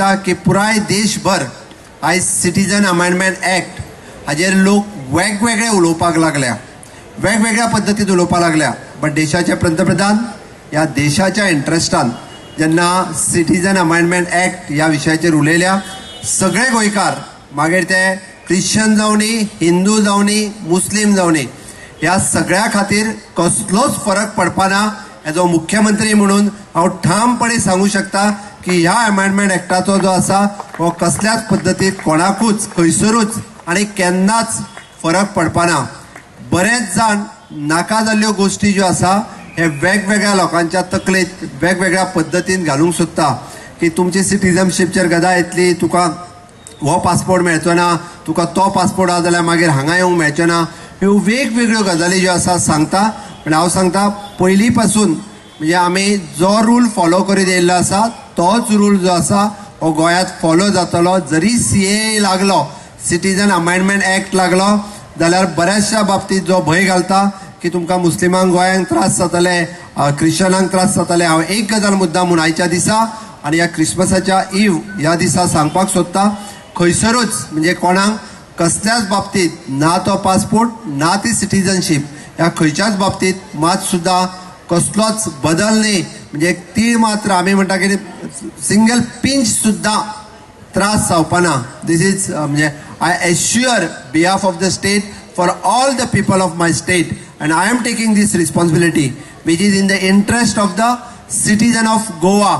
दिसता की पुराय देशभर आयज सिटीजन अमेंडमेंट एक्ट हाजेर लोक वेगवेगळे उलोवपाक लागल्या, वेगवेगळ्या पद्दतीन उलोवपाक लागल्या. बट देशाचे पंतप्रधान ह्या देशाच्या इंट्रस्टान जेन्ना सिटीजन अमेंडमेंट एक्ट ह्या विशयाचेर उलयल्या, सगळे गोंयकार मागीर ते क्रिश्चन जावनी, हिंदू जावनी, मुस्लीम जावनी, ह्या सगळ्या खातीर कसलोच फरक पडपाना. एज अ मुख्यमंत्री म्हणून हांव ठामपणे सांगू शकता की ह्या अमेंडमेंट एक्टाचो जो आसा हो कसल्याच पद्दतीत कोणाकूच खंयसरूच आनी केन्नाच फरक पडपाना. बरेच जाण नाका जाल्ल्यो गोश्टी ज्यो आसा हे वेगवेगळ्या लोकांच्या तकलेंत वेगवेगळ्या पद्दतीन घालूंक सोदता की तुमची सिटीजनशीपचेर गदा येतली, तुका हो पासपोर्ट मेळचो ना, तुका तो पासपोर्ट आसा जाल्यार मागीर हांगा येवंक मेळचें ना. ह्यो वेगवेगळ्यो गजाली ज्यो आसा सांगता. पण हांव सांगता पयलीं पासून म्हणजे आमी जो रूल फॉलो करीत येयल्लो आसा तोच रूल जो आसा हो गोंयांत फॉलो जातलो. जरी CAA लागलो, सिटीजन अमेंडमेंट एक्ट लागलो जाल्यार बऱ्याचशा बाबतींत जो भंय घालता की तुमकां मुस्लिमांक गोंयांक त्रास जातले, क्रिश्चनांक त्रास जातले, हांव एक गजाल मुद्दाम म्हूण आयच्या दिसा आनी ह्या क्रिसमसाच्या इव ह्या दिसा सांगपाक सोदता, खंयसरूच म्हणजे कोणाक कसल्याच बाबतींत ना तो पासपोर्ट ना ती सिटीजनशीप ह्या खंयच्याच बाबतींत मात सुद्दां कसलोच बदल न्ही. म्हणजे एक तीळ मात्र आमी म्हणटा की सिंगल पिंच सुद्दां त्रास जावपाना. This is म्हणजे I assure behalf of the state for all the people of my state and I am taking this responsibility which is in the interest of the citizen of Goa.